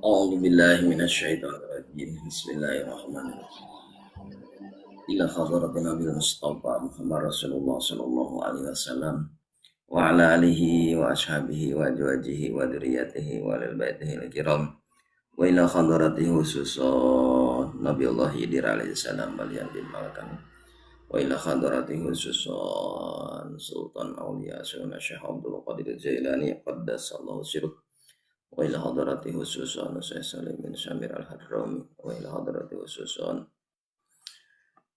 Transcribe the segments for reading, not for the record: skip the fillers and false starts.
A'udzu billahi minasyaitonir rajim. Bismillahirrahmanirrahim. Ila hadratin Nabi Mustafa Muhammad Rasulullah sallallahu alaihi wasallam wa ala alihi wa ashabihi wa azwajihi wa dzurriyyatihi wa lil baitihi al-kiram. Wa ila hadrati khususan Nabiullah Khidir alaihi salam balian bin Malkan. Wa ila hadrati khususan Sultan Aulia Sayyidina Syekh Abdul Qadir Jailani qaddasallahu sirruh. Wa ila hadrati khususan Syekh Salim bin Samir Al-Hadrami. Wa ila hadrati khususan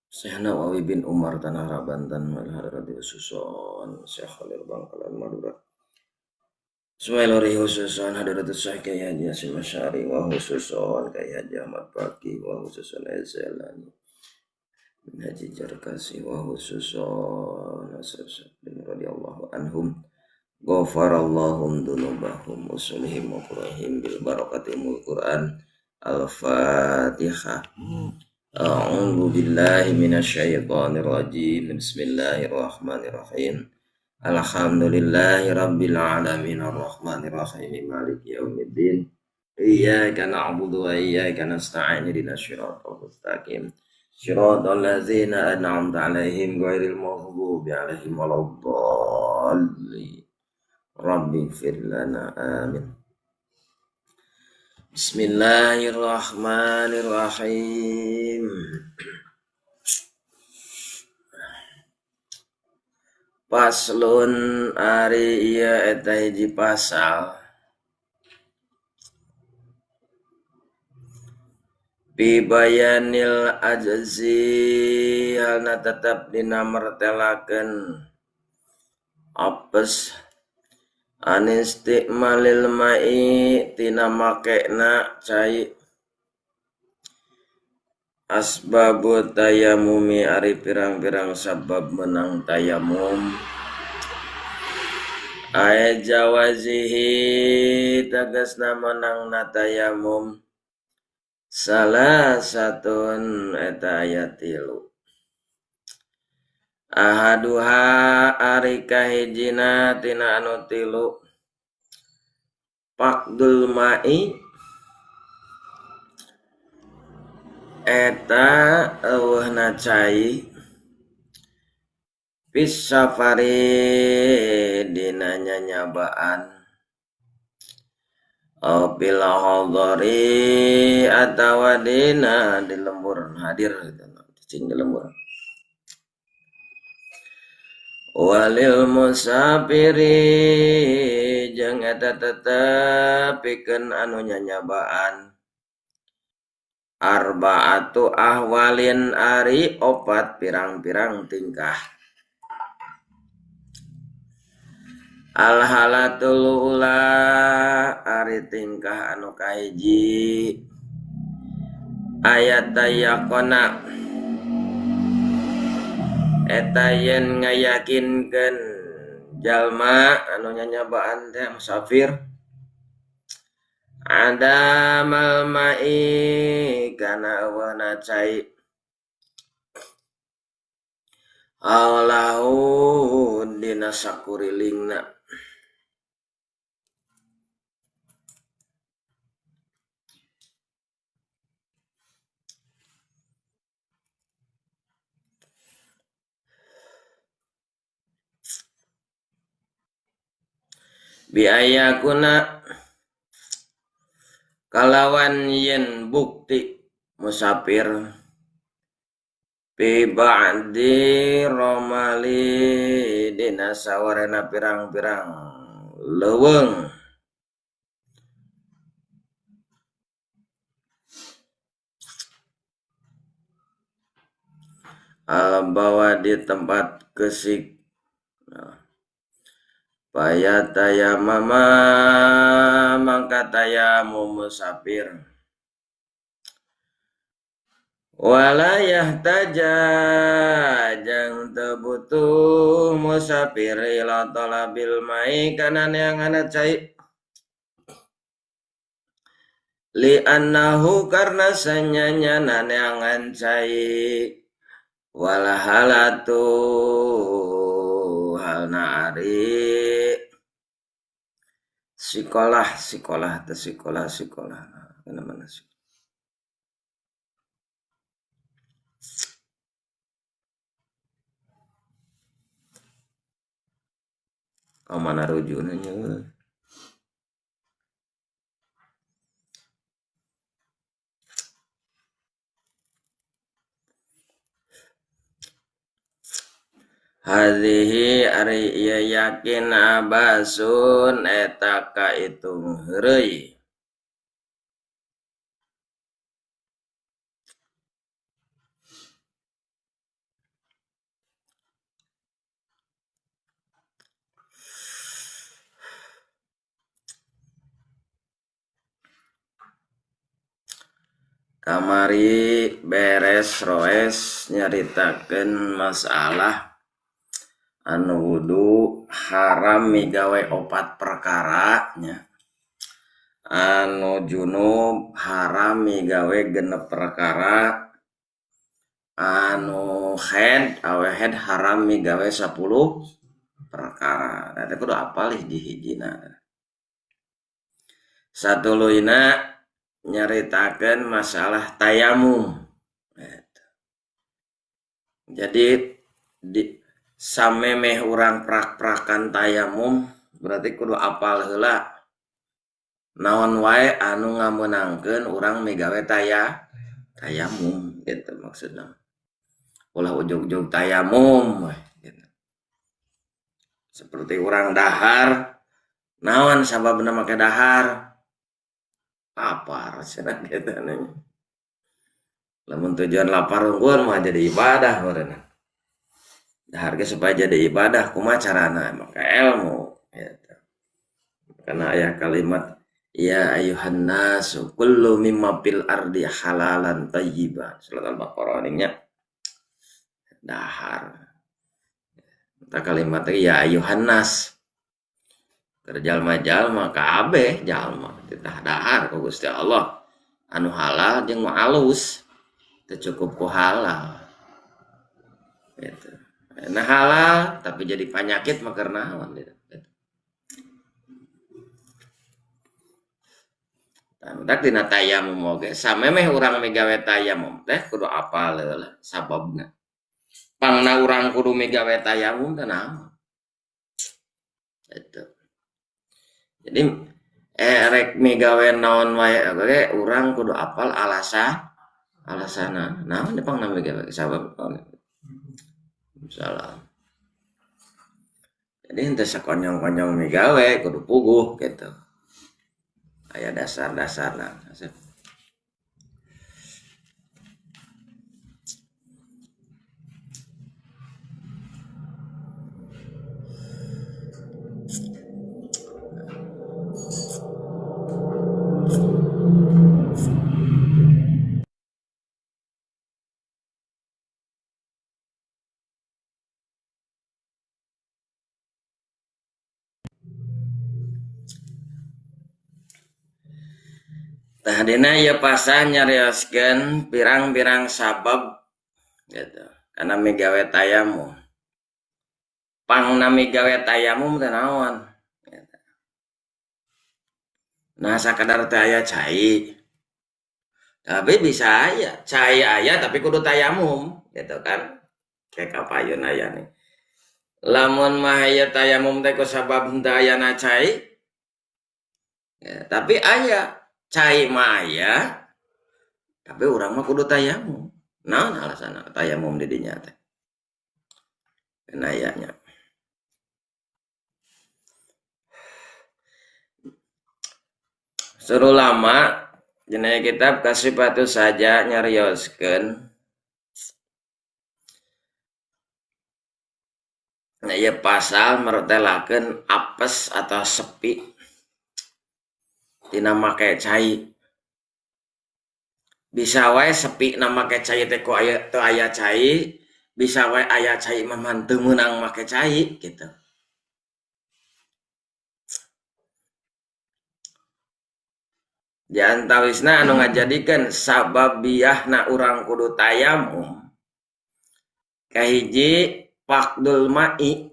Syekh Nawawi bin Umar Tanah Banten. Wa ila hadrati khususan Syekh Khalil Bangkalan Madura. Ismail khususan hadratus Syekh Kiai Haji Hasyim Asy'ari wa khususan Kiai Haji Ahmad Baqi wa khususan Zelani bin Haji Jarkasi wa khususan Nasr bin radhiyallahu anhum. Ghafarallahum dzunubahum usulihim wa qur'ihim bil barakati mul Qur'an. Al-Fatihah. A'udzu billahi minasyaitonir rajim. Bismillahirrahmanirrahim. Alhamdulillahi rabbil alamin arrahmanir rahim maliki yaumiddin. Iyyaka na'budu wa iyyaka nasta'in ihdinas siratal mustaqim. Siratal ladzina an'amta 'alaihim ghairil maghdubi 'alaihim waladdallin. Rabbi ighfir lana amin. Bismillahirrahmanirrahim. Paslon ari ieu eta hiji pasal fi bayanil ajzi halna tetep dina mertelakeun apes anistikmalil ma'i tina makena cai asbabu tayamumi ari pirang-pirang sabab menang tayamum ae jawazihi tegasna menangna tayamum salah satun eta aya tilu ahaduha ari kahijina tina anu tilu faqdul ma'i eta eueuhna cai fis safari dina nyanyabaan au fil hadari atawa dina di lembur hadir cicing di lembur walil musafiri jeung eta tetep pikeun anu nyanyabaan arbaatu ahwalin ari opat pirang-pirang tingkah alhalatul ula ari tingkah anu kahiji ayat tayaqona eta yen ngayakinkeun jalma anu nyanyabaan teh musafir adamal ma'i kana eueuhna cai aulahu dina sakurilingna biayakuna kalawan yen bukti musafir fi ba'di romali dina sawarena pirang-pirang leuweung al bawa di tempat kesik paya tayamama mangka tayamum musafir wala yahtaja jang teu butuh musafir ila talabil mai kana neanganna cai li annahu karna sanyanyana neangan cai wala halatu halna ari sekolah sekolah teh sekolah sekolah. kana manasik. Ka mana rujuna nya euy. Hadhihi ari ieu yakin abasun eta kaitung heureuy. Kamari beres roes nyaritakeun masalah anu wudu haram migawe opat perkara nya. Anu junub haram migawe genep perkara. Anu haid awe haid haram migawe 10 perkara. Eta kudu apal hiji-hijina. Satuluyna nyaritakeun masalah tayamum. Jadi di samemeh urang prak-prakan tayamum berarti kudu apal heula naon wae anu ngameunangkeun urang migawe tayamum gitu maksudna. Ulah ujug-ujug tayamum we gitu. Seperti urang dahar naon sababna make dahar? Lapar cenah kitu nya. Lamun tujuan lapar unggul mah jadi ibadah meureunna. Dahar ge supaya jadi ibadah kumaha carana? Make ilmu gitu. Karena aya kalimat ya ayuhan nasu kullu mimma fil ardi halalan thayyiban. Surat Al-Baqarah nya. Dahar. Eta kalimat teh ya ayuhan nas. Keur jalma-jalma kabeh jalma titah dahar ku Gusti Allah anu halal jeung nu alus teu cukup ku halal gitu. Nah halal tapi jadi panyakit mah keur naon gitu. Tah dina tayamum oge samemeh urang migawe tayamum teh kudu apal heula sababna. Pangna urang kudu migawe tayamum teh naon? Gitu. Jadi rek migawe naon wae oge urang kudu apal alasanna. Naon pangna migawe sabab naon? Salah. Jadi henteu sakonyong-konyong migawe kudu puguh gitu. Aya dasar-dasarna. Tah dina ieu pasal nyarioskeun pirang-pirang sabab gitu kana migawe tayamum. Pangna migawe tayamum teh naon? Gitu. Nah sakadar teh aya cai. Tapi bisa aya, cai aya tapi kudu tayamum gitu kan. Kayak kapayun aya nih. Lamun mah aya tayamum teh ku sabab henteu ayana cai. Ya, tapi aya cai mah aya, tapi urang mah kudu tayamum. Naon alasanna tayamum di dinya teh? Nayanya. Suruh lama dina kitab kasifatu saja nyarioskeun. Nah, ieu pasal mertelakeun apes atau sepi tina make cai. Bisa wae sepi na make cai teh ku aya teu aya cai, bisa wae aya cai mah mah teu meunang make cai gitu. Di antawisna anu ngajadikeun sababiyahna urang kudu tayamum. Kahiji faqdul ma'i.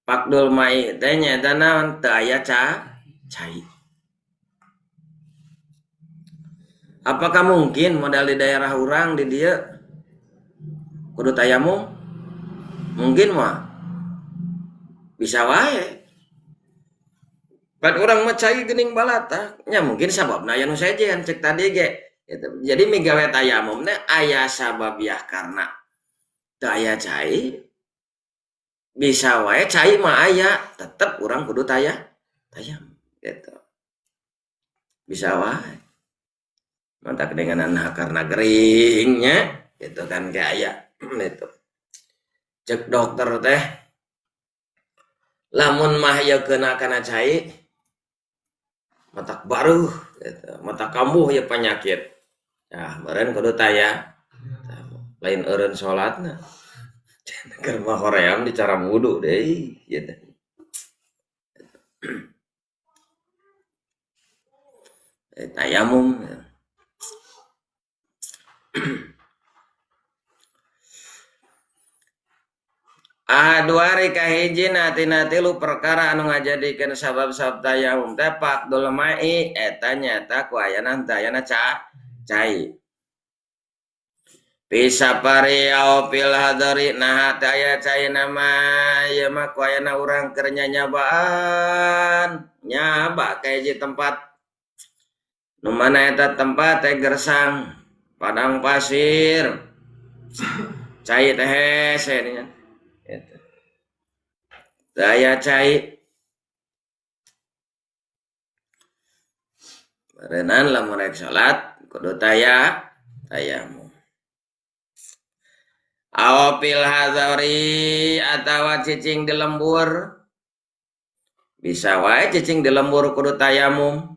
Faqdul ma'i teh nyaeta naon? Teu aya cai. Apakah mungkin modal di daerah urang di dieu kudu tayamum? Mungkin mah bisa wae. Pan urang mah cai geuning balata, nya mungkin sababna aya nu sejen cek tadi ge. Gitu. Jadi migawe tayamum teh aya sababiah karena teu aya cai, bisa wae cai mah aya, tetep urang kudu tayamum gitu. Bisa wae. Mantak dengan karena geringnya gitu kan kayak aya gitu. Cek dokter teh lamun mah ieu keuna kana cai matak baruh gitu, matak kambuh ieu penyakit. Nah, meureun kudu taya lain eureun salatna. Keur mah hoream di cara wudu deui gitu. Tayamum. Ahadwari kahiji natina tilu perkara anu ngajadikeun sabab-sabab tayamum teh faqdul ma'i eta nyata ku ayana henteu ayana cai. Pisapari au fil hadari naha teu aya cai nama ieu mah ku ayana urang keur nyanyabaan nyaba ka hiji tempat. Nu mana eta tempat teh gersang padang pasir. Cai teh hese nya. Gitu. Daya cai barenan lamun rek salat kudu tayamum. Aw fil hadari atawa cicing di lembur. Bisa wae cicing di lembur kudu tayamum.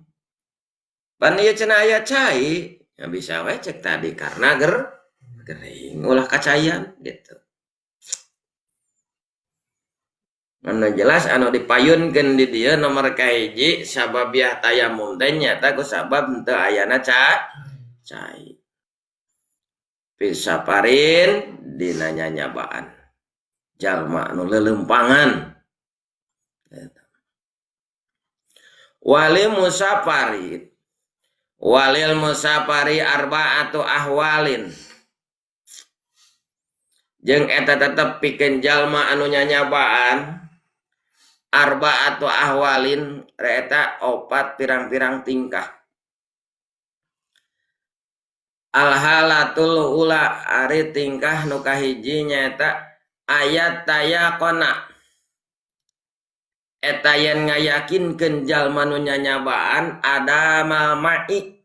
Pan ieu cenah aya cai, ya bisa wae cek tadi karena gering ulah kacayan gitu. Anu jelas anu dipayunkeun di dieu nomor kahiji sababiah tayamum teh nyata ku sabab henteu ayana cai. Pisaparin dina nyanyabaan jalma anu leuleumpangan. Wali musafari walil musafari arba'atu ahwalin. Jeung eta tetep pikeun jalma anu nyanyabaan arba'atu ahwalin eta opat pirang-pirang tingkah. Alhalatul ula ari tingkah nu kahiji nyaeta ayat tayaqona. Eta yen ngayakinkeun jalma nu nyanyabaan adama ma'i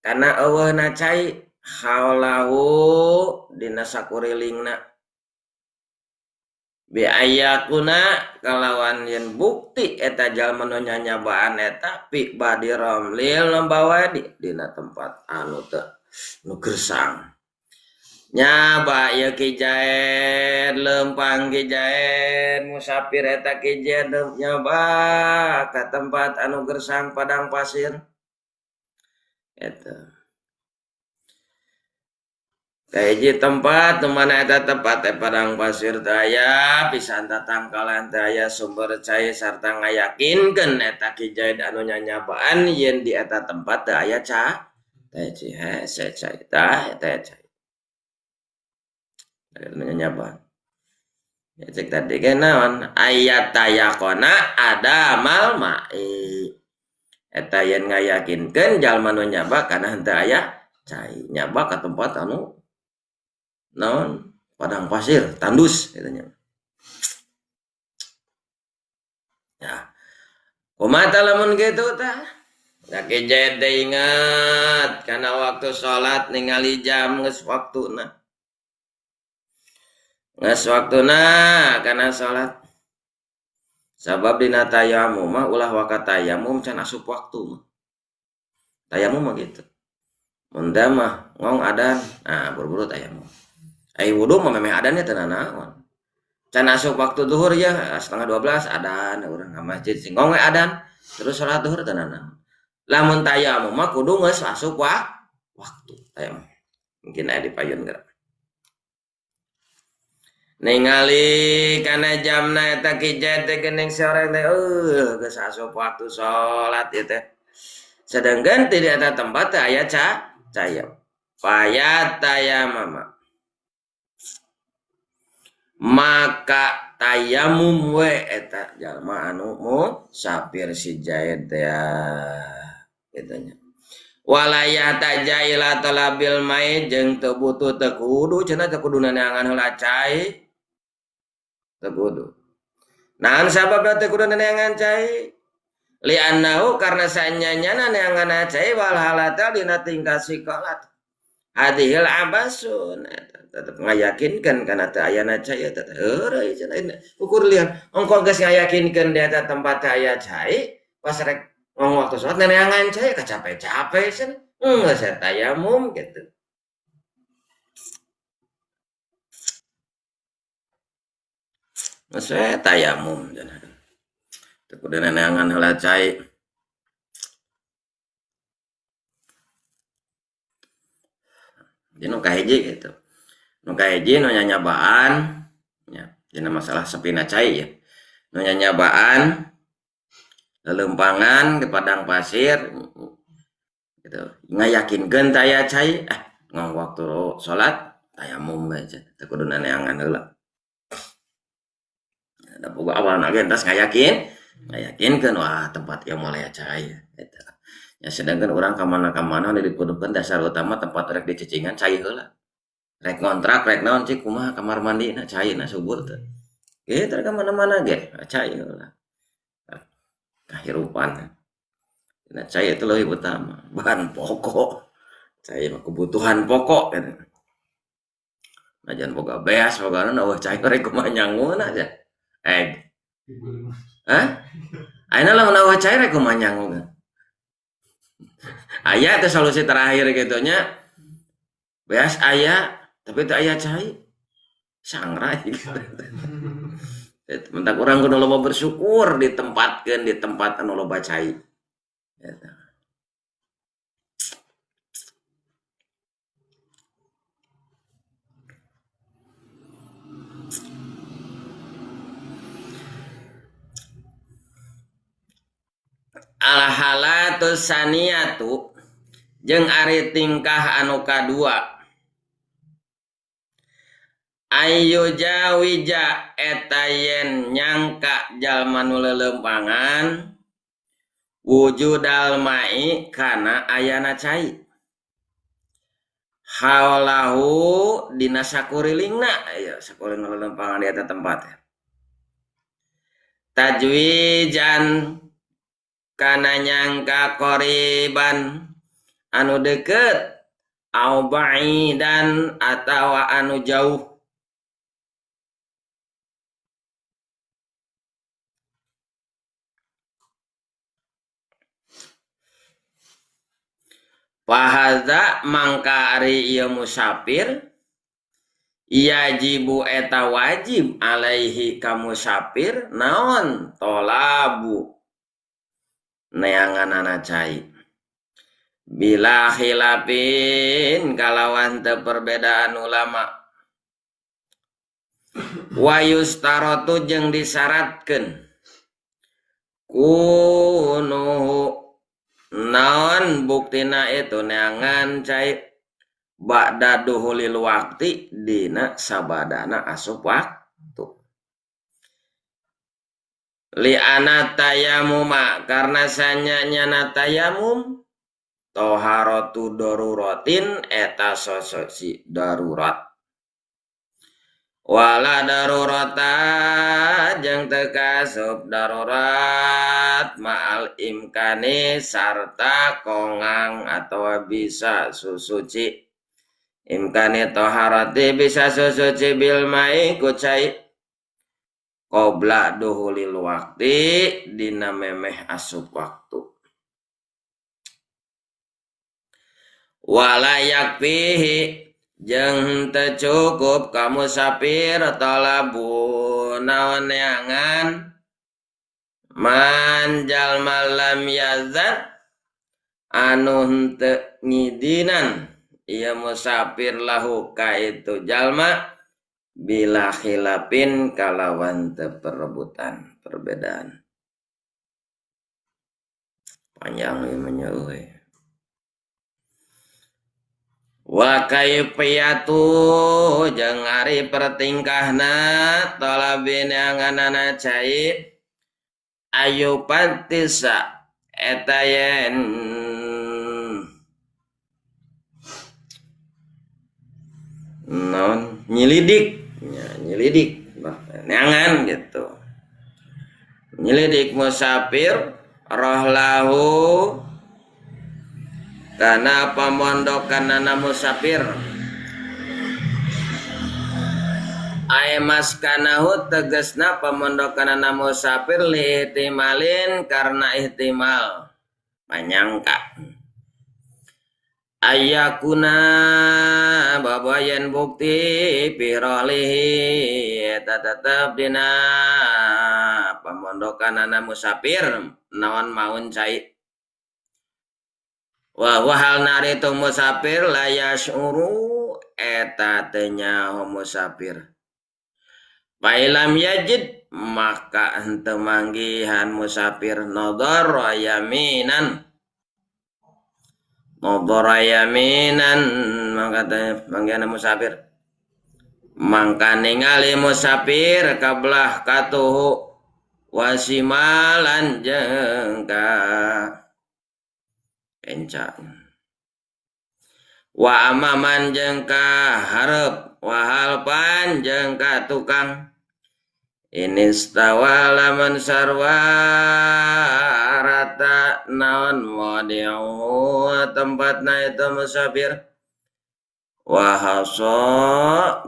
kana eueuhna cai haulahu dina sakurilingna. Bi ayakuna kalawan yen bukti eta jalma nu nyanyabaan eta pi badi romlil nembawa dina tempat anu teu nu gersang. Nyaba ieu Ki Jaed leumpang Ki Jaed musafir eta Ki Jaed nyaba ka tempat anu gersang padang pasir. Eta kahiji tempat nu mana eta tempat teh padang pasir teh aya pisan tatangkalan teh aya sumber cai sarta ngayakinkeun eta Ki Jaid anu nyanyabaan yen di eta tempat teh aya teh hese cai tah eta cai anu nyanyabaan. Ya cek tadi ge naon ayat tayaqona ada mal ma'i eta yen ngayakinkeun jalma nu nyaba kana henteu aya cai nyaba ka tempat anu naon padang pasir tandus gitu nya. Ya kumaha lamun kitu tah da Ki Jaid teh ingat kana waktu salat ningali jam geus waktuna. Geus waktuna kana salat. Sabab dina tayamum mah ulah waka tayamum can asup waktu mah. Tayamum mah gitu. Mun teh mah ngong adan, nah buru-buru tayamum. Ai wudu mah memeh adannya teu nanaon. Can asup waktu zuhur ya 11:30 adan urang ka masjid sing ngong we adan terus salat zuhur teu nanaon. Lamun tayamum mah kudu geus asup waktu tayamum. Mungkin aya dipayun geura. Ningali kana jamna eta Ki Jaid teh geuning sore teh geus asup waktu salat ieu teh. Sedangkan tidak ada tempat aya cai. Paya tayamama. Maka tayamum we eta jalma anu musafir si Zaid teh kitu nya. Walaya tajaila talabil mai jeung teu butuh teu kudu cenah teu kudu neangan heula cai. Teu kudu. Naon sababna teu kudu neangan cai? Li annahu karena sanyanyana neangan cai wal halata dina tingkah sikolat. Hadihil abasun tetep ngayakinkeun kana teu ayana cai eta teh heureuy cenah ukur lihat ongko geus ngayakinkeun di eta tempat teu aya cai pas rek ngomong waktu salat neangan cai kacape-cape cenah geus tayamum gitu. Geus tayamum cenah teu kudu neangan heula cai. Jadi nu kahiji gitu. Nu kahiji nu nyanyabaan nya dina masalah sepina cai ya. Nu nyanyabaan lelempangan di padang pasir gitu. Ngayakinkeun taya cai ngong waktu salat tayamum we teu kudu neangan heula. Da boga awalna ge entas ngayakinkeun wah tempat ieu moal aya cai eta. Ya sedangkan orang kamana-kamana dipuduhkeun dasar utama tempat rek dicicingan cai heula. Rek ngontrak rek naon cik kumaha kamar mandina caina subur teh. Kitu rek ka mana-mana ge cai heula. Kahirupan. Nah cai itu leuwih utama, bahan pokok. Cai mah kebutuhan pokok gitu. Najan boga beas boga naon eueuh cai rek kumaha nyanguna aja. Hah? Ayeuna lamun eueuh cai rek kumaha nyanguna? Aya teh solusi terakhir gitu nya. Beas aya tapi teu aya cai. Sangrai gitu. Mentak urang kudu loba bersyukur ditempatkeun di tempat anu loba cai. Eta. Al-halatus saniyatu jeung ari tingkah anu kadua ayu jawija eta yen nyangka jalma nu leuleumpangan wujudal mai kana ayana cai haulahu dina sakurilingna ya sakuring leuleumpangan di eta tempat tajwijan kana nyangka qoriban anu deket au ba'idan atawa anu jauh fahadza mangka ari ieu musafir yajibu eta wajib alaihi ka musafir naon tolabu neanganana cai bila khilafin kalawan teu perbedaan ulama wa yustarotu jeung disyaratkeun kunuhu naon buktina itu neangan cai ba'da duhulil waqti dina sabadana asup waktu li ana tayamuma karena sanyanya tayamum toharatu daruratin eta sosoci darurat wala darurata jeung teu kasup darurat ma'al imkani sarta kongang atawa bisa susuci imkani toharati bisa susuci bil mai ku cai qabla duhulil waqti dina memeh asup waktu wala yakfihi jeung teu cukup ka musafir talabu naon neangan man jalma lam yazan anu henteu ngidinan ieu musafir lahu ka itu jalma bila khilafin kalawan teu perebutan perbedaan. Panjang ieu mah nya euy. Wa kaifiyatu jeung ari pertingkahna talabin anganana cai ayu pantisa eta yen non nyelidik ya, nyelidik neangan gitu nyelidik musafir rohlahu kana pamondokanana musafir ay maskanahu tegasna pamondokanana musafir li ihtimalin karena ihtimal panyangka ayakuna babayan bukti pirolihi eta tetep dina pamondokanana musafir naon maun cai wa hal nari tu musafir la yashuru eta teu nyaho musafir fa ilam yajid maka henteu manggihan musafir nadhara yaminan maka teh manggihan musafir mangka ningali musafir kabelah katuhu wasimalan jeung ka enca wa amaman jeung ka hareup wa halpan jeung ka tukang inistawa lamun sarwa rata naon wadi'u tempatna itu musafir wa hasa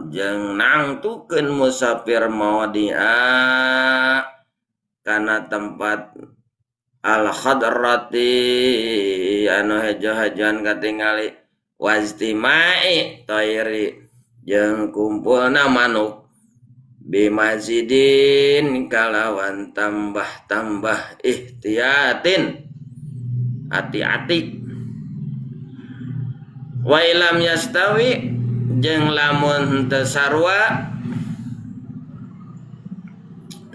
jeung nangtukeun musafir mawadi'a kana tempat al khadrati anu hejo-hejoan katingali waztimai toiri jeung kumpulna manuk bimazidin kalawan tambah-tambah ihtiyatin hati-hati wa ilam yastawi jeung lamun teu sarua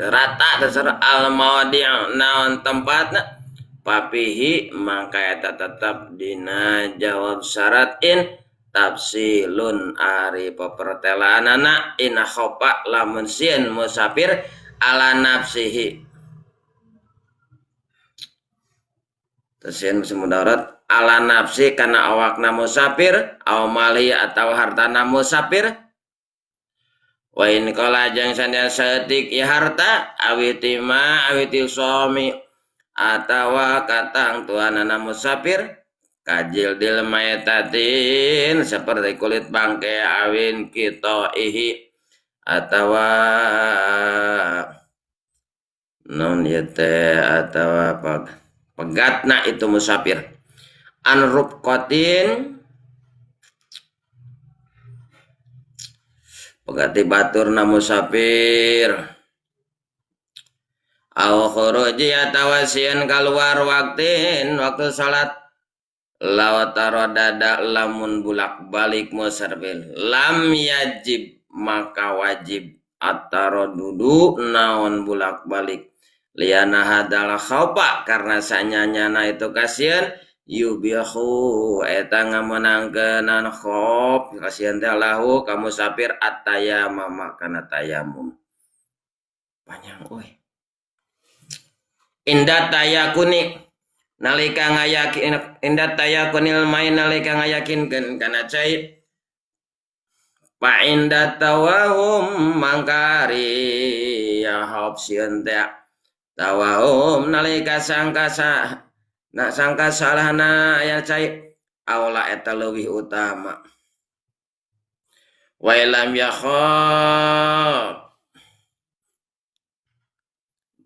rata terserah al mawadi' naon tempatna papihi mangka eta tetep dina jawab syarat in tafsilun ari pepertelaanana in khofa lamun sieun musafir ala nafsihi sieun mudarat ala nafsi kana awakna musafir aw mali atawa hartana musafir wa in qala jeung sanajan saeutik ieu harta awitima awiti somi atawa katang tuanana musafir kajil dil maetatin seperti kulit bangke awin kita ihi atawa non ieu teh atawa pegatna itu musafir an rubqatin pegati baturna musafir aw khuruji atawa sieun kaluar waktin waktu salat law taradada lamun bulak-balik musafir lam yajib maka wajib ataradudu naon bulak-balik liana hadal khaufa karena sanyanyana itu kasieun yubihu eta ngamenangkeun khof kasihan teh lahu ka musafir atayamama kana tayamum panjang euy inda tayakuni nalika ngayakin inda tayakunil main nalika ngayakinkeun kana cai fa inda tawahum mangkari ya khof sieun teh tawahum nalika sangka na sangka salahna aya cai aula eta leuwih utama wa lam yakhaf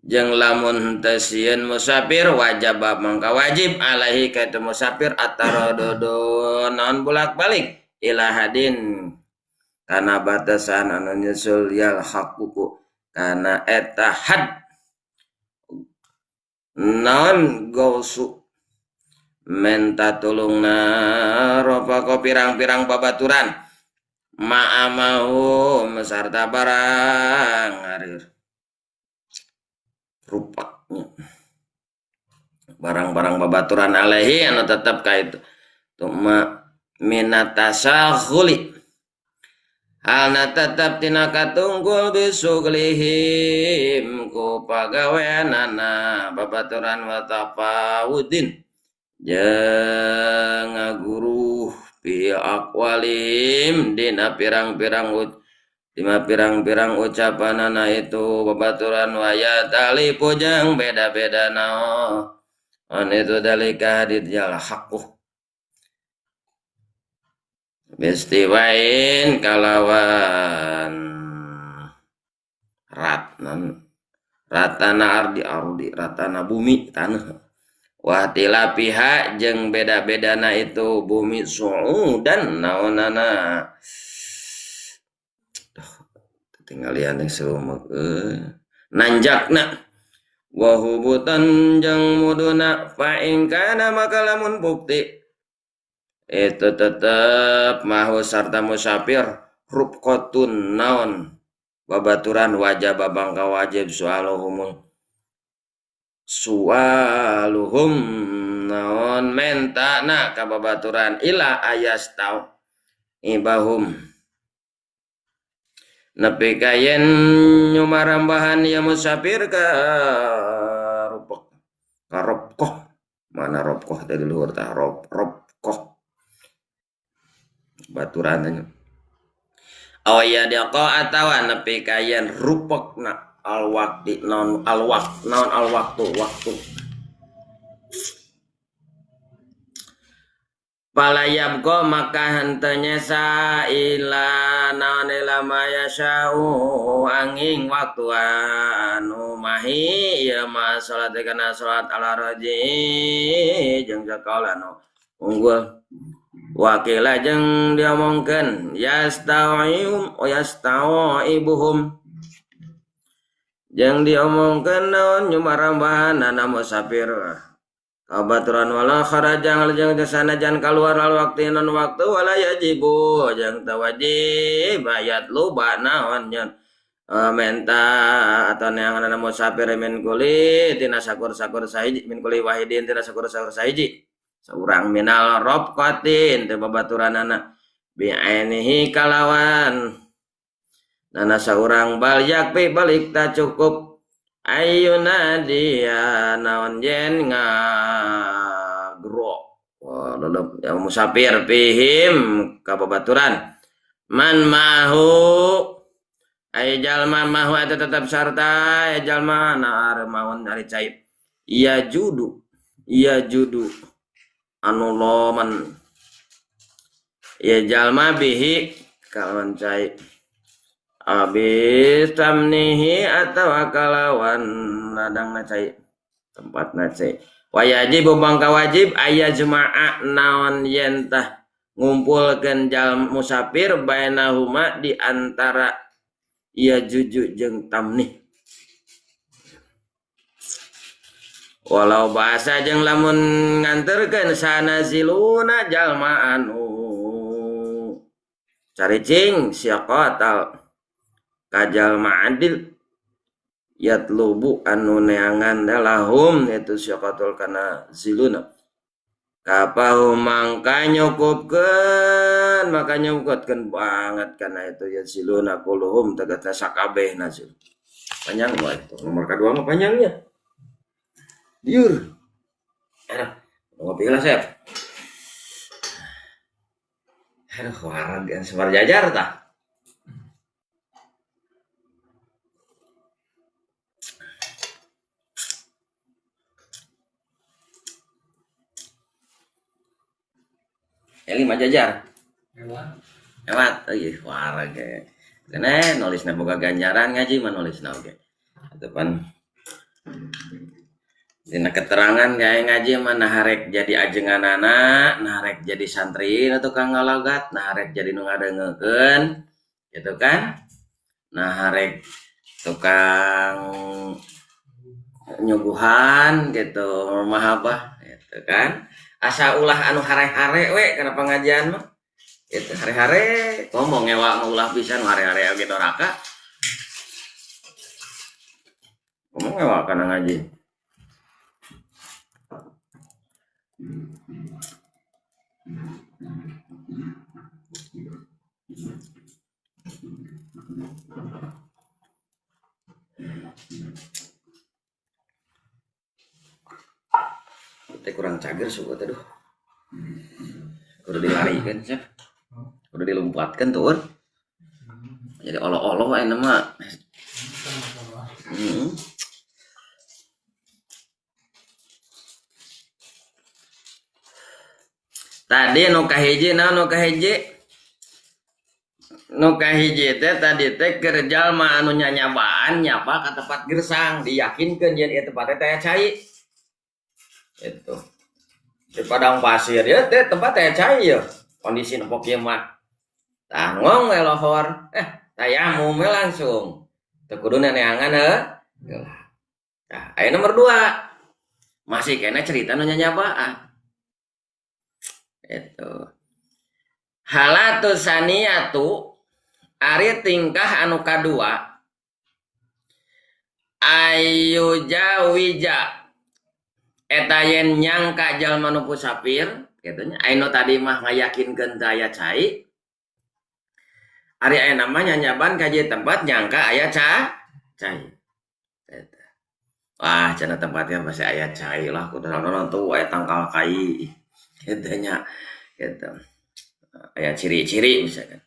jeung lamun teu sieun musafir wajib mangka wajib alaihi ka itu musafir ataradudu naon bolak-balik ila hadin kana batasan anu nyusul yal haququ kana eta had non gausu menta tulungna rofaqo pirang-pirang babaturan ma'amahu mesarta barang ngarir rupaknya Barang-barang babaturan alaihi anu tetep ka itu tuma minatasaghuli halna tetep tina katunggul bisuglihim ku pagaweanana babaturan wa tafawudin jeung ngaguruh fi aqwalim dina pirang-pirang dina pirang-pirang ucapanana itu babaturan waya talipu jeung beda-beda naon an itu dalika hadits jal haqqu bistiwain kalawan ratnan ratana ardi ardi ratana bumi tanah wa tilafiha jeung beda-bedana itu bumi suudan naonana tinggalian yang seumur nanjakna wa hubutan jeung muduna fa in kana maka lamun bukti itu tetep mahu sarta musafir rubqatun naon babaturan wajib bangka wajib sualuhum sualuhum naon mentana ka babaturan ila ayas tau ibahum nepi ka yen nyumarambahan ya musafir ka rupek ka robkoh mana robkoh dari luhur tah robkoh baturan awaya diqa atawa nepi ka yen rupekna al waqti naon al waqt naon al waktu waktu palayabqa maka henteu nyesa ila naon ila ma yasha'u angin waktu anu mahi ieu mah salat kana salat ala raji jeung sakaula anu unggul wakila jeung diomongkeun yasta'im yasta'ibuhum jeung diomongkeun naon nyumarambahanana musafir kabaturan wala kharaja jeung sanajan kaluar al waktu non waktu wala yajibu jeung teu wajib ayat luba naon nya menta atau neanganna musafir min kuli tina sakur-sakur sahiji min kuli wahidin tina sakur-sakur sahiji saurang minal robqatin teu babaturanana bi ainihi kalawan nana saurang bal yakfi balik ta cukup ayuna dia naon yen ngagro wah lelep ya musafir fihim ka babaturan man mahu ay jalma mahu eta tetep sarta ay jalma na maun ari cai ya judu anu loman ya jalma bihi kalawan cai abis tamnihi atawa kalawan ladangna cai tempatna cai wajib bangka wajib aya jemaah naon yen tah ngumpulkeun jal musafir bainahuma di antara ya juju jeung tamnih walau bahasa jeung lamun nganterkeun sanaziluna jalma anu caricing siaqatal kajal ma'adil yatlubu anu neangan lahum itu syaqatul kana ziluna kapahu mangka nyukupkeun maka nyukupkeun banget kana itu ya ziluna kuluhum tegasna sakabeh nazil panjang wae itu nomor kedua mah panjangnya liur aduh ngopi lah Sep aduh wareg sabar jajar tah Eli mah jajar. Lewat. Euy, wareg ge. Kene nulisna boga ganjaran ngaji mah nulisna oge. Atuh pan dina keterangan gae ngaji mah nah rek jadi ajenganana, nah rek jadi santri nu tukang ngalogat, nah rek jadi nu ngadengekeun gitu kan. Nah rek tukang nyuguhan gitu, mahabah gitu kan. Asa ulah anu hare-hare we kana pengajian mah. Gitu hare-hare ngomong ngewa mah ulah pisan hare-hare oge doraka. Ngomong ngewa kana ngaji. Teh kurang cager suka teh duh. Kudu dilarikeun sep. Kudu dilumpatkeun tuh. Jadi olo-olo ayeuna mah. Tadi nu kahiji naon nu kahiji? Nu kahiji teh tadi teh keur jalma anu nyanyabaan nyapa ka tempat gersang diyakinkeun yen ieu tempat teh aya cai. Itu. Di padang pasir ya teh tempat aya cai ya. Kondisi nempok ieu mah. Tah ngong we lohor. Tayamum we langsung. Teu kudu neneangan heuh. Tah aya nomor 2. Masih kena cerita nu nyanyabaan. Itu. Halatu saniyatu ari tingkah anu kadua ayu jawija eta yen nyangka jalma nu musafir kitu nya anu tadi mah ngayakinkeun teu aya cai ari aya mah nyanyaban ka ieu tempat nyangka aya cai eta. Wah cenah tempatnya masih aya cai lah kudu naon tuh aya tangkal kai kitu nya kitu aya ciri-ciri misalkan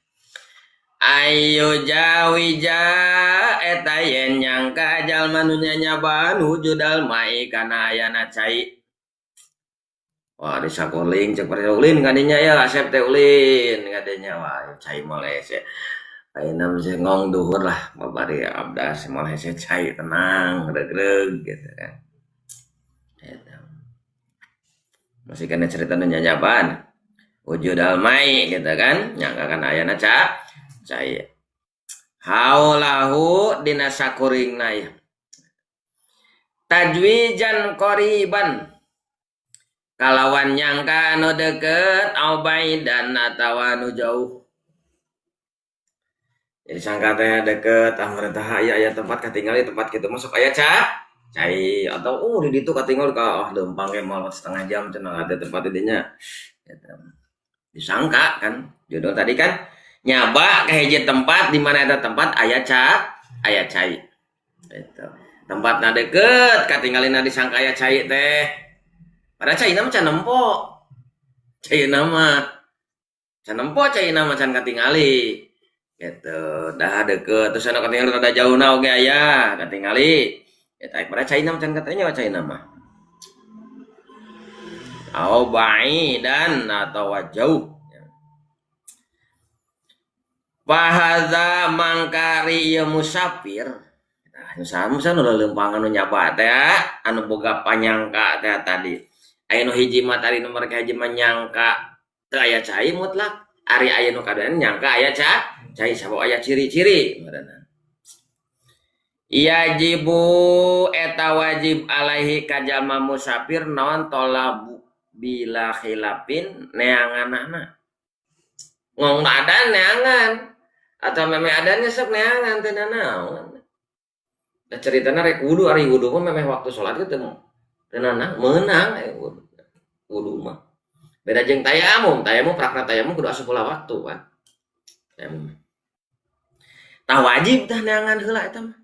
ayo jawija eta yen nyangka jalma nu nyanyaban wujudal mai kana ayana cai. Wah di sakuling cek pare ulin kadinya ya asep teh ulin kadinya wah cai mah hese. Ayeuna mah ngong duhur lah babari abdas moal hese cai tenang regreg gitu kan. Eta. Masih kana cerita nu nyanyaban wujudal mai gitu kan nyangka kana ayana cai. Haulahu dina sakuringna ya. Tajwijan qoriban kalawan nyangka anu deukeut au baidan atawa anu jauh. Jadi sangka teh deukeut ah merintah aya aya tempat katingali tempat kitu masuk aya cai atau di ditu katinggal ka oh leumpang ge moal setengah jam cenah ada tempat di dinya. Gitu. Disangka kan jodoh tadi kan nyaba ke hiji tempat di mana eta tempat aya aya cai. Gitu. Tempatna deukeut katinggalina disangka aya cai teh. Padahal caina mah can nempo. Caina mah can nempo caina mah can katingali. Gitu. Dah deukeut terus anu katingali rada jauhna oge aya katingali. Eta padahal caina mah can katanya caina mah. Au ba'idan atawa jauh. Fahadza mangkari ieu musafir. Nah, nu nu leumpang anu nyaba teh anu boga panyangka teh tadi. Aya nu hiji mah tadi nomor kahiji mah nyangka teu aya cai mutlak. Ari aya nu kadua nyangka aya cai sabab aya ciri-ciri ngaranna. Yajibu eta wajib alaihi ka jalma musafir naon tolabu bila khilafin neanganana. Ngong ada neangan atau memeh adanya sok neangan teu nanaon. Da ceritana rek wudu ari wudu mah memeh waktu salat ge teu nanaon meunang wudu mah. Beda jeung tayamum, tayamum prakna tayamum kudu asup heula waktu kan. Tayamum. Tah wajib tah neangan heula eta mah.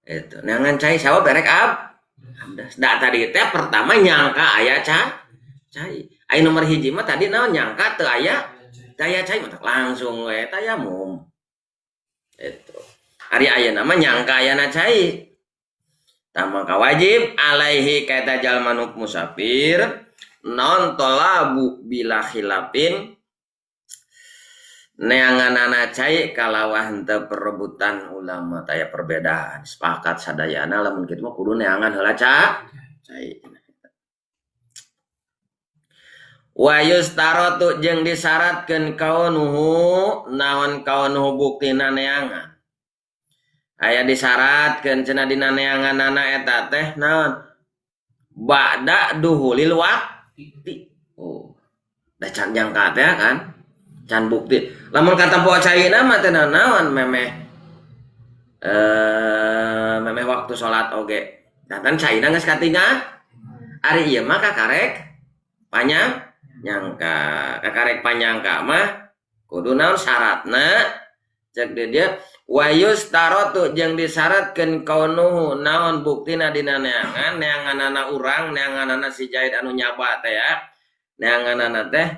Eta neangan cai sabab erek abdas. Da tadi teh pertama nyangka aya cai. Aya nomor hiji mah tadi naon nyangka teu aya daya cai mah langsung we tayamum. Eta. Ari ayeuna mah nyangka ayana cai. Tah mangka wajib alaihi ka eta jalma nu musafir non tolabu bila khilafin neanganana cai kalawah henteu perebutan ulama taya perbedaan sepakat sadayana lamun kitu mah kudu neangan heula cai. Wa yustaratu jeung disyaratkeun kaunuhu naon kaunuhu buktina neangan. Aya disyaratkeun cenah dina neanganana eta teh naon ba'da duhulil waqti. Oh. Da can nyangka teh kan can bukti. Lamun katempo caina mah teh naon memeh memeh waktu salat oge. Datan caina geus katingal. Ari ieu mah kakarek panjang nyangka. Kakarek panyangka mah kudu naon syaratna Cek dia wa yustaratu jeung disyaratkeun kaunuhu naon buktina dina neangan neanganana urang neanganana si Zaid anu nyaba teh ya neanganana teh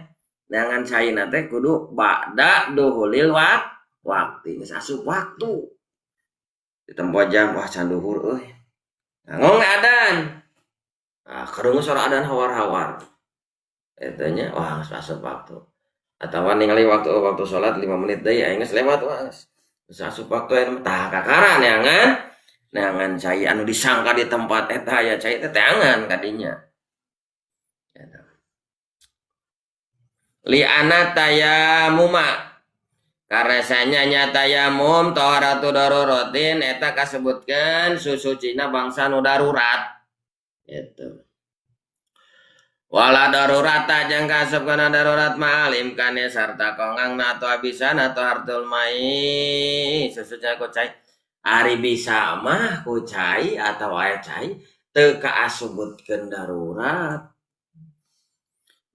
neangan caina teh kudu ba'da duhulil waktu geus asup waktu ditempo jam wah can duhur euy ngong adan ah karungu suara adan hawar-hawar eta nya wah geus asup waktu atawa ningali waktu salat 5 menit deui aing geus lewat wah geus asup waktu aya tah kakara neangan cai anu disangka di tempat eta aya cai teh teangan kadinya eta li ana tayamuma karesanya nya tayamum taharatu daruratin eta kasebutkeun susucina bangsa nu darurat gitu. Wala darurata jeung kasep kana darurat ma'alim kane sarta kongangna atau abisan atau hartul mai susucina ku cai ari bisa mah ku cai atau aya cai teu kaasebutkeun darurat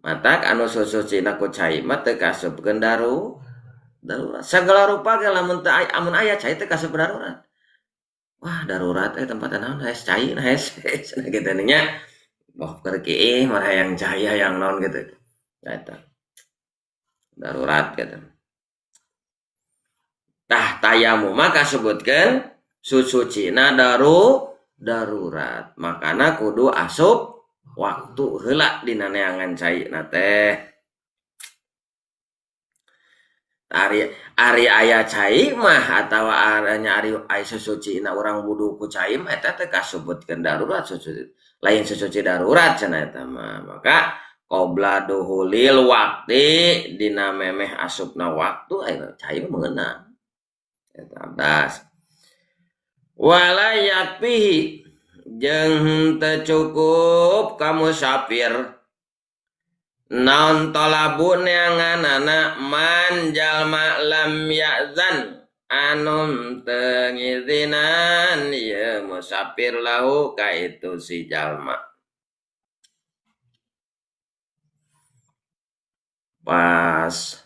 matak anu susucina ku cai mah teu kaasebutkeun darurat sagala rupa ge lamun teu aya amun aya cai teu kaasup darurat wah darurat tempat naon haes cai haes cenah kitu nya wah keur kieu mah hayang cai hayang naon gitu eta darurat gitu tah tayamum mah kasebutkeun susucina darurat makana kudu asup waktu heula dina neangan caina teh ari aya cai mah atawa aranya ari aya susucina urang wudu ku cai mah eta teh kasebutkeun darurat susuci lain susuci darurat cenah eta mah maka qabla duhulil waqti dina memeh asupna waktu aya cai mah meunang eta abdas wala yakfihi jeung teu cukup ka musafir naon talabu neanganana man jalma lam ya'zan anu teu ngizinan ieu musafir lahu ka itu si jalma pas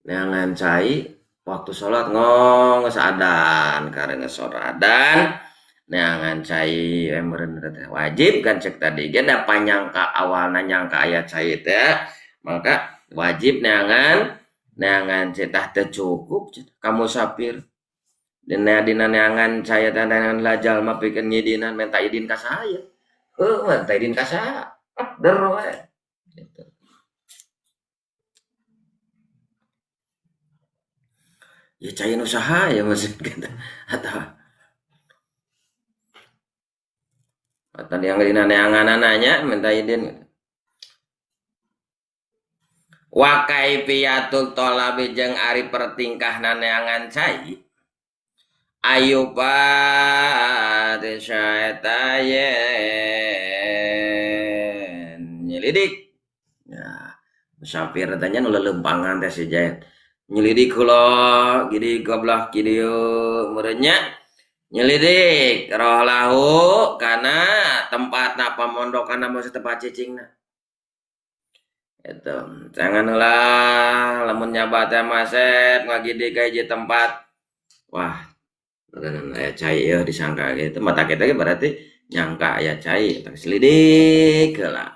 neangan cai waktu salat ngong geus adan karena geus adan neangan cai meureun teh wajib kan cek tadi ge da panyangka awalna nyangka aya cai teh maka wajib neangan cai tah teu cukup ka musafir dina neangan cai teh neangan la jalma pikeun ngidinan minta idin ka saya heuh minta idin ka saha der we gitu. Ya cai nu saha ya maksud gitu atau yang dina neanganana nya minta idin. Wa kaifiyatul talabi jeung ari pertingkahna neangan cai ayuba yen nyelidik ya musafir teh nya nu leuleumpangan teh si Zaid nyelidik heula gidi goblok kidieu meureun nya nyelidik rohlahu kana tempatna pamondokana maksud tempat cicingna eta jangan heula lamun nyaba teh masep ngagidik ka hiji tempat wah meureun aya cai ieu disangka kitu mata kita ge berarti nyangka aya cai tah selidik heula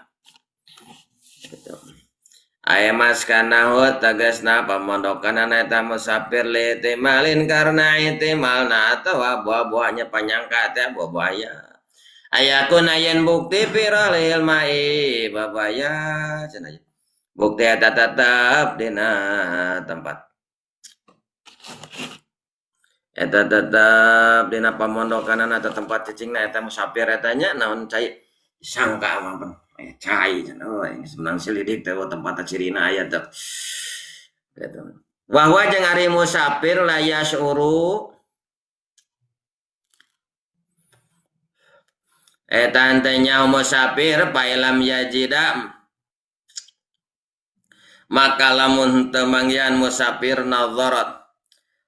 gitu. Aya maskanahu tegasna pamondokanana eta musafir li ihtimalin karena ihtimalna atawa buah-buahnya panyangka teh buah-buah aya. Ayakun ayen bukti pirolil mai babaya cenah. Bukti eta tetep dina tempat. Eta tetep dina pamondokanana atau tempat cicingna eta musafir eta nya naon cai disangka mah pan. Cai cenah euy geus menang selidik teh tempat cirina aya teh. Gitu. Wa huwa jeung ari musafir la yashuru eta teh nya musafir pailam yajida maka lamun teu manggihan musafir nadharat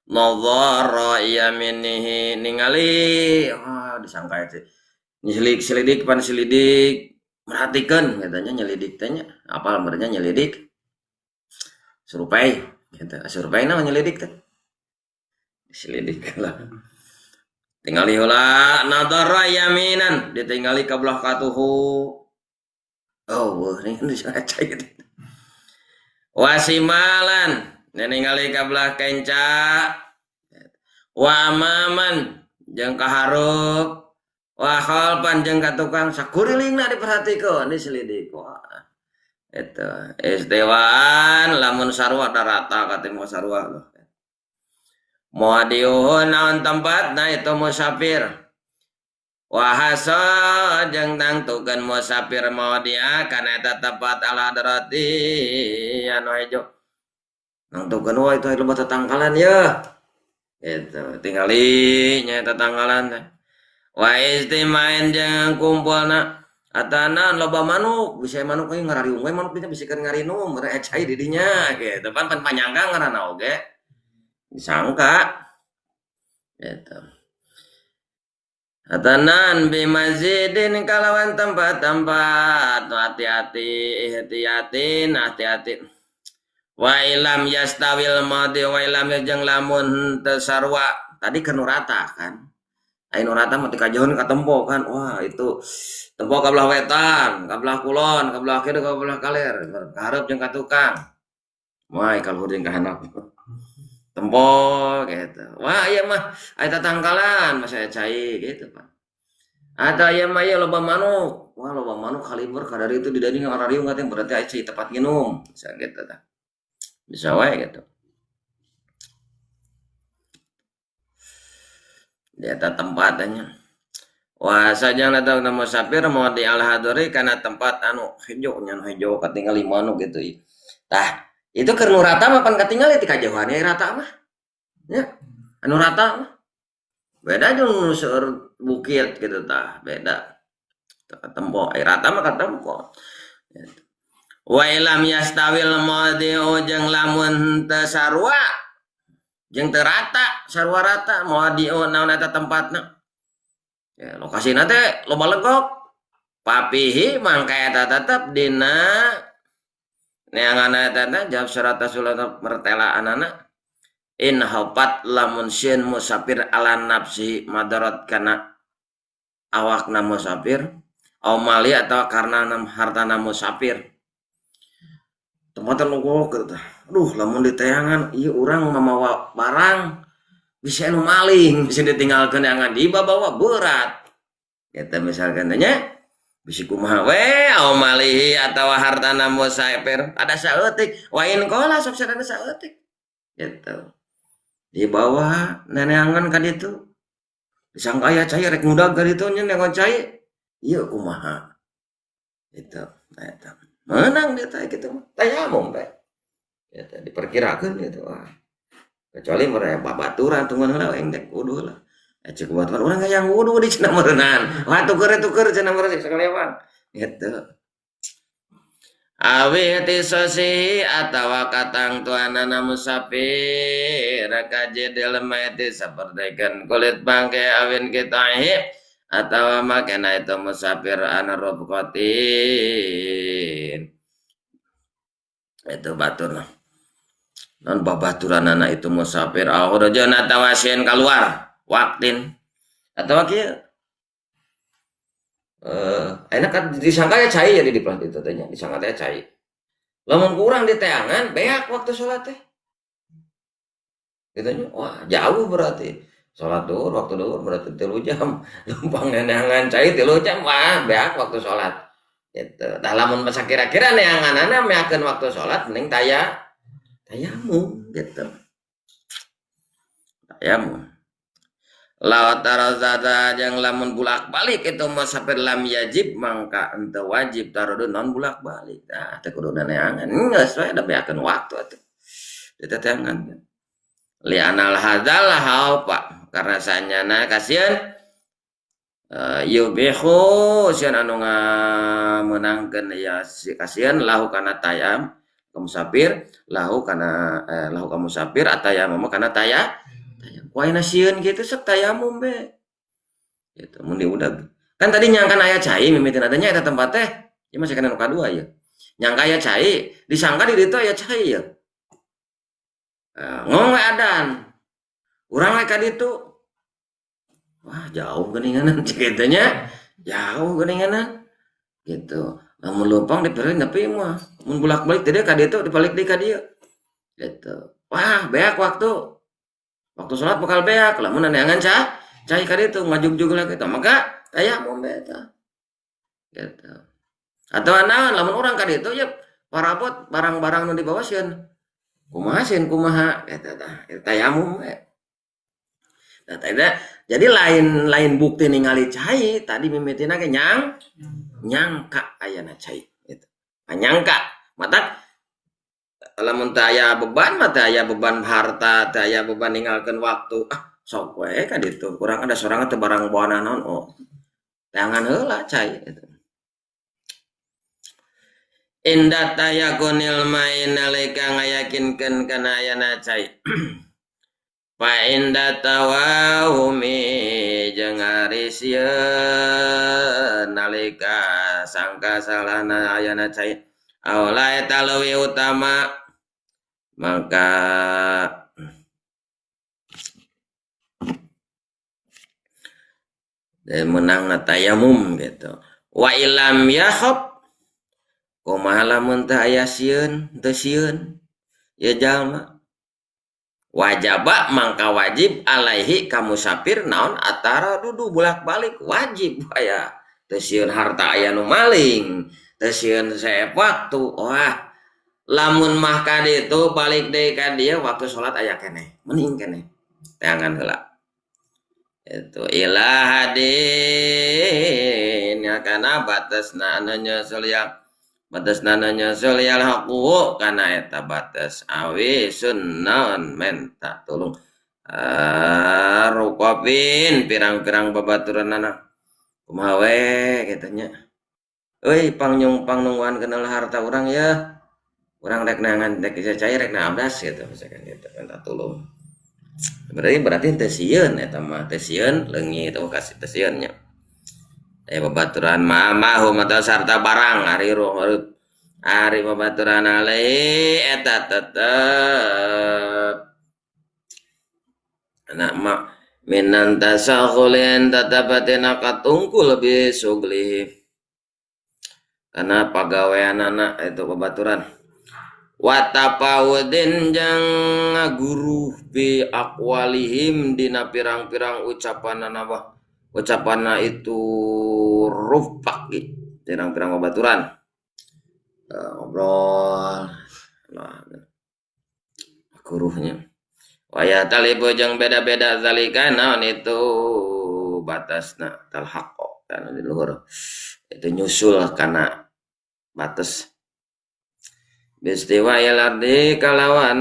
nadhara yaminihi ningali wah disangka teh nyelidik pan selidik merhatikan katanya nyelidik teh nya apal merenya nyelidik survei gitu survei na nyelidik teh Selidik lah. Tingali heula nadara yaminan ditingali ka belah katuhu. Oh, ini kan cai gitu. Wasimalan ningali ka belah kenca. Wa amaman jeung ka hareup. Wa khalfan jeung ka tukang sakurilingna diperhatikeun diselidik. Wah. Eta istiwaan lamun sarua da rata ka teh sarua loh. Muadiuhun naon tempatna itu musafir. Wahasa jeung tangtukeun musafir muadia kana eta tempat ala hadrati anu hejo. Nangtukeun wah itu loba tatangkalan ye. Gitu tingali nya tatangkalan teh. Wa istimain jeung kumpulna atana loba manuk, bisa manuk euy ngarariung we manuk bisa keur ngarinum rek cai di dinya gitu. Pan panyangka ngaranna oge. Disangka gitu. Atanan bimazidin kalawan tempat-tempat hati-hati ihtiyatin hati-hati. Wa ilam yastawil madi wa ilam jeung lamun teu sarua tadi keur nu rata kan. Aya nu rata mah teu kajauhan ka tempo kan. Wah itu tempo ka belah wetan, ka belah kulon, ka belah kidul, ka belah kaler, ka hareup jeung ka tukang. Wah ka luhur jeung ka handap. Tempo gitu. Wah ieu mah aya tatangkalan masa aya cai gitu Pak. Atau ieu mah ieu loba manuk. Wah loba manuk kaliber kadari itu di dadi ngarariung katanya berarti aya cai tempat nginum. Bisa gitu tah. Bisa wae gitu. Di eta tempatnya. Wah sajang datang musafir mau di al-haduri kana tempat anu hejo nya anu hejo katingali manuk gitu. Tah itu keur nu rata mah pan katingali ti kajauhan ye rata mah. Nya, anu rata mah. Beda jeung nu seueur bukit gitu tah, beda. Teu katempo, ai rata mah katempo. Gitu. Wa ilam yastawil madi'u jeung lamun teu sarua jeung teu rata, sarua rata madi'u naon eta tempatna. Ya, lokasina teh loba legok. Papihi mangka eta tetep dina neangan eta teh jawab surat surat mertelaanana in hafat lamun sieun musafir ala nafsi madarat kana awakna musafir au mali atau karena hartana musafir tempatan legok gitu tah. Aduh lamun diteangan ieu urang mamawa barang bisa anu maling bisa ditinggalkeun neangan dibawa berat gitu misalkan nya bisi kumaha we au malihi atawa hartana musafir ada saeutik wa in qala sok sadana saeutik gitu dibawa neneangan ka ditu disangka aya cai rek ngudag ka ditu nya neangan cai ieu kumaha gitu nah eta meunang dia teh kitu mah tayamum teh gitu diperkirakeun gitu wah kecuali mereka babaturan tungguan heula aing teh kudu heula cek babaturan urang hayang wudu di cenah meureunaan wah tuker cenah meureun sakalian gitu awi tisosi atawa katang tuanana musafir kajedil maiti sapertikeun kulit bangke awin kitahi atawa makena itu musafir ana rubqatin itu batur non babaturanana itu musafir akhrajan atawa sieun kaluar waktin atau kieu enak kan disangka ya cai jadi di pelah itu teh nya disangka teh cai lamun kurang di teangan beak waktu sholat teh gitu nya wah jauh berarti sholat duhur waktu duhur berarti 3 jam lumpang neangan cai 3 jam wah beak waktu sholat gitu dah lamun masa kira-kira neanganana meakeun waktu sholat mending tayamum gitu tayamum la tarazada jeung lamun bulak-balik itu musafir lam yajib mangka henteu wajib tarodun non bulak-balik tah teu kudu neangan geus we da beakeun waktu atuh diteteangan li anal hadzal haufa karena sanyana kasieun yubihu sieun anu ngamenangkeun ya kasieun lahu kana tayam ka musafir lahu kana lahu ka musafir atayamum kana taya ku ayeuna sieun kitu sok tayamum be gitu mun diudag kan tadi nyangkan aya cai mimitina teh nya eta tempat teh ieu masih kana nu kadua ieu nyangka aya cai disangka di ditu aya cai ieu ngomong we adan Urang we ka ditu. Wah, jauh geuninganan cek kitu nya. Jauh geuninganan. Gitu. Lamun leumpang dipilih nepi mah. Mun bolak-balik teh ka ditu dibalik deui ka dieu. Gitu. Wah, beak waktu. Waktu salat bakal beak, lamun neangan cai ka ditu ngajugjug lah kitu. Maka tayamum we eta. Gitu. Atau naon lamun urang ka ditu ye parabot barang-barang nu dibawa sieun. Kumaha sieun kumaha eta tah, tayamum we. Nah, jadi lain bukti ningali cai tadi mimitina ge nyangka ayana cai gitu. Nyangka matak lamun teu aya beban mah teu aya beban harta, teu aya beban ninggalkeun waktu. Ah, sok we ka ditu. Kurang ada sorangan teu barang bawa naon oh. Teangan heula cai gitu. Inda tayakunil mai nalika ngayakinkeun kana ayana cai. Fa inda tawahumi jeung ari sieun nalika sangka salahna ayana cai. Aula eta leuwih utama maka menang tayamum gitu. Wa ilam yakhab kumaha lamun teu aya sieun teu sieun ya jalma wajaba mangka wajib alaihi ka musafir naon atara dudu bolak-balik wajib aya teu sieun harta aya nu maling teu sieun seep waktu. Wah, lamun mah ka ditu balik deui ka dieu waktu salat aya keneh mending keneh teangan heula itu ila hadin ya kana batasna anu nyusul ya batasna anu nyusul ya haqu kana eta batas awi sunnaun menta tulung rukopin pirang-pirang babaturanana kumaha we kitu nya euy pang nungguan kenal harta urang ya urang rek neangan rek cair rek abdas gitu misalkan gitu minta tulung. Berarti teu sieun eta mah teu sieun leungit oh kasih teu sieun nya. Babaturan mamahu mata sarta barang ari ari babaturan alai eta tetep anak mak minan tasakhulin tatabatina katungkul lebih sugli karena pagawean anak itu babaturan watapawudin jang ngaguruh bi aqwalihim dina pirang-pirang ucapanana bah ucapanna itu rufaq pirang-pirang babaturan ngobrol nah guruhnya waya talibu jeung beda-beda zalika naon itu batasna talhaqo kana di luhur itu nyusul kana batas bistiwa il ardi kalawan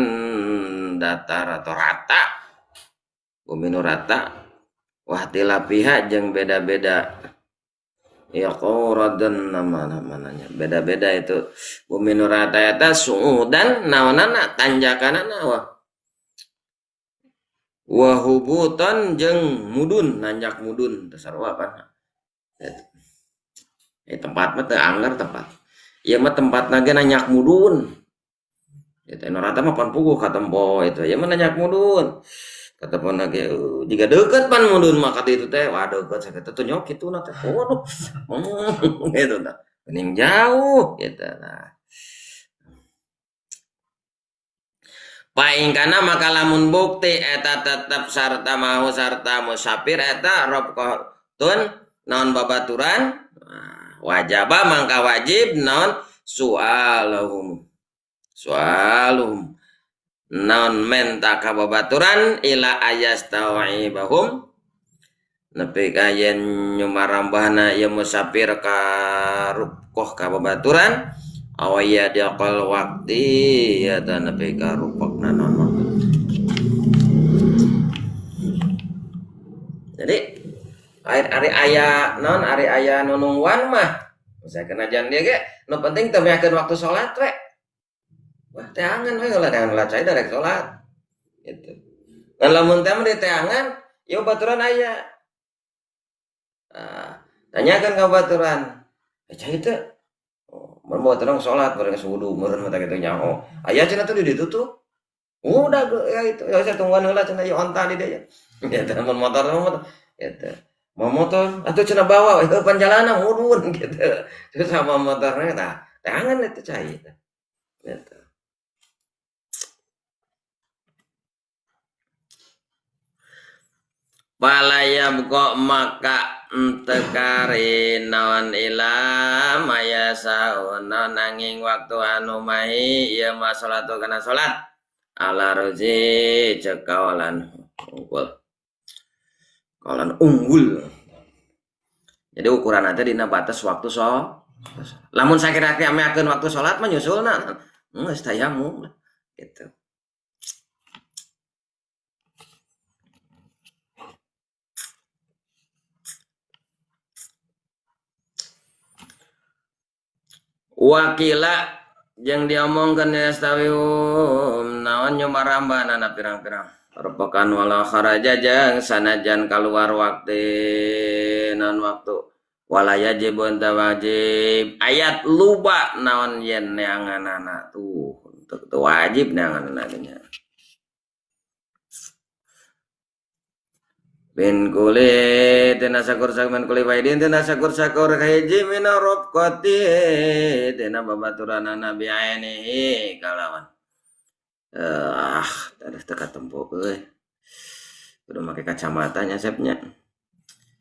datar atau rata bumi nu rata wahtila pihak jeung beda-beda ya quradan nama-namanya beda-beda itu bumi nu rata eta suudan naonana tanjakanana wah wa hubutan jeung mudun nanjak mudun teu sarua pan tempat mah teu anggar tempat ieu mah tempatna ge nanjak mudun eta nu rata mah pan puguh katempo itu ieu mah nanjak mudun katempona ge jiga deukeut pan mudun mah ka ditu teh wah deukeut sakitu teh nyok kitu na teh waduh gitu tah mending jauh gitu nah paingkana maka lamun bukti eta tetep sarta mau sarta musafir eta robqatun naon babaturan wajaba mangka wajib naon su'aluhum naon menta ka babaturan ila ayastawibahum nepi ka yen nyumarambahna ieu musafir ka rupkoh ka babaturan awaya diaqal waqti ya ta nepi ka rupokna naon waktu. Jadi ari aya naon ari aya nu nungguan mah misalkan ajan dia ge nu penting teu meakeun waktu salat we. Wah teangan we heula teangan heula cai darek salat gitu. Ngan lamun teh mah diteangan ieu baturan aya. Nah, tanyakeun ka baturan. Cai teu. Oh, mun baturan salat bareng geus wudu meureun mah kitu nyaho. Aya cenah teh di ditu tuh. Udah ya itu ya saya tungguan heula cenah ieu onta di dieu. Ya teh mun motor mah motor gitu. Mau motor atuh cenah bawa ieu panjalana mudun gitu. Terus sama motornya tah tangan itu cai teh. Gitu. Palayab kok maka entekari naon ila maya saun naon nanging waktu anu mahi ieu mah salatu kana salat ala ruji cek kawalan unggul. Kawalan unggul. Jadi ukuran teh dina batas waktu so. Lamun sakira-kira ameakeun waktu salat mah nyusulna. Geus tayamum gitu. Wakila jeung diomongkeun yastawium naon nyumarambanana pirang-pirang repekan wala kharaja jeung sanajan kaluar waktu naon waktu wala yajib teu wajib ayat luba naon yen neanganana tuh teu wajib neanganana nya bin kuli tina sakur sakur min kuli waidin tina sakur sakur kahiji mina rofqati tina babaturanana biainihi kalawan tadi teka tempo euy kudu make kacamata nya sepnya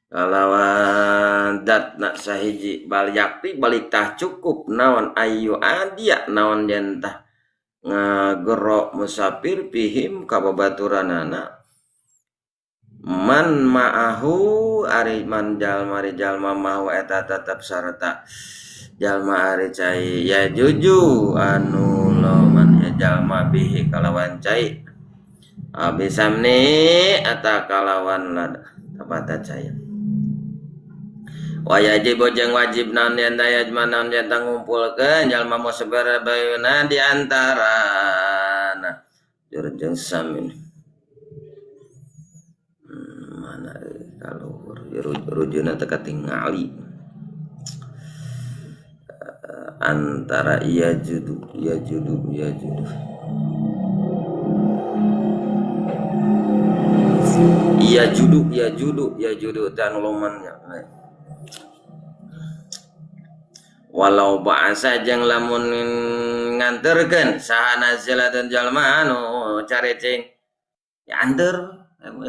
kalawan datna sahiji bal yakti balik tah cukup naon ayu adia naon yen tah ngagero musafir pihim ka babaturanana man ma'ahu ari man jalma ari jalma mahu eta tetep sarta jalma ari cai ya juju anu loman ya jalma bihi kalawan cai abisamni eta kalawan lada tapata cai wa yajibu jeung wajib naon yen yajma naon yen ngumpulkeun jalma musabir bayuna di antarana jeung samin mana kalau rujuna teu katingali antara iya judu iya judu iya judu iya judu iya judu iya judu dan lomannya walau ba'asa jeung lamun nganterkeun saha nazilatun jalma anu carecing ya anter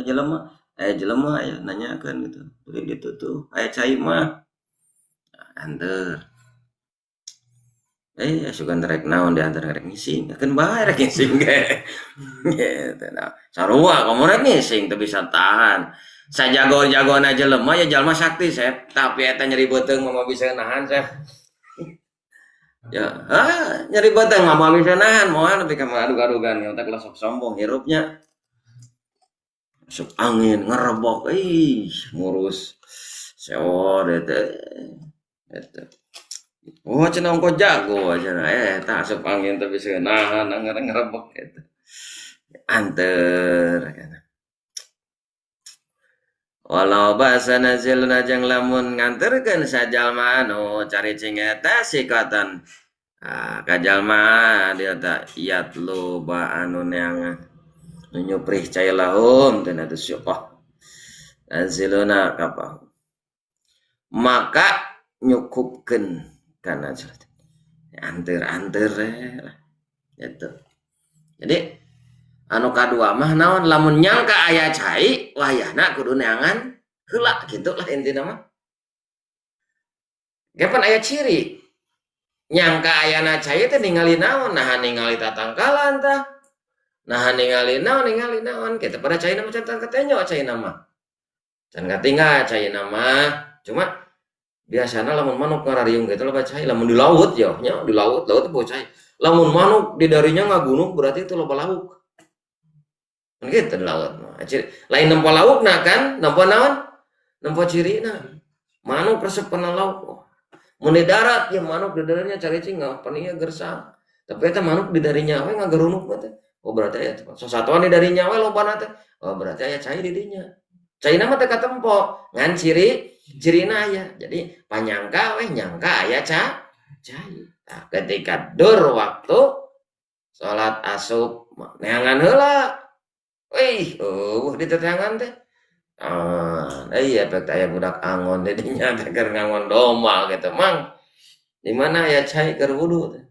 jelema jelema aya nanyakeun gitu tuluy ditutuh aya cai mah anter sugan rek naon diantar rek ngising keun bae rek ngising ge gitu nah sarua kamu rek ngising teu bisa tahan sajago-jagona jelema ya jalma sakti sep tapi eta nyeri beuteung mah bisa nahan sep ya nyeri beuteung mah bisa nahan moal nepi ka ngadug-adugan otak lah sok sombong hirupnya masuk angin ngerebok ih ngurus sewor eta eta oh cenah ongko jago cenah tah asup angin teu bisa nahan ngerebok eta anter walau basa nazilna jeung lamun nganterkeun sajalma anu caricing eta sikatan ka jalma dia ta yatlu ba anu neangan nyuprih cai lahum tina teu syuqah naziluna kapah maka nyukupkeun kana anter-anter lah gitu. Jadi anu kadua mah naon lamun nyangka aya cai wayahna kudu neangan heula kitu lah intina mah. Ge pan aya ciri nyangka ayana cai teh ningali naon nah ningali tatangkalan tah nah ningali naon kitu pada cai mah can katenyo cai mah can katinggal cai mah cuma biasana lamun manuk ngarariung kitu loba cai lamun di laut ya nya di laut laut teh cai lamun manuk di darinya ngagunung berarti itu loba lauk kan kitu di laut mah lain nempo laukna kan nempo naon nempo cirina manuk resep kana lauk mun di darat ya manuk di darinya caricing ngapanieu gersang tapi eta manuk di darinya we ngagerunuk mah teh oh berarti aya sasatuan di darinya we lobana teh oh berarti aya cai di dinya caina mah teu katempo ngan ciri cirina aya jadi panyangka we nyangka aya cai nah, ketika dur waktu Salat asup neangan heula. Wih, eueuh di teteangan teh. Ah, iya efek aya budak angon di dinya teh keur ngangon domba gitu. Mang, di mana aya cai keur wudu teh?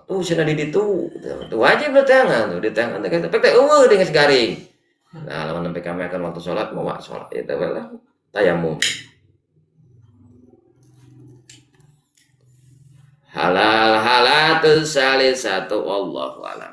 Tuh cenah di ditu. Tuh wajib diteangan tuh, diteangan teh efek teh eueuh deui geus garing. Nah, lamun sampai kami akan waktu sholat mau sholat itu lah tayamum. Halal halatus salisatu wallahu a'lam.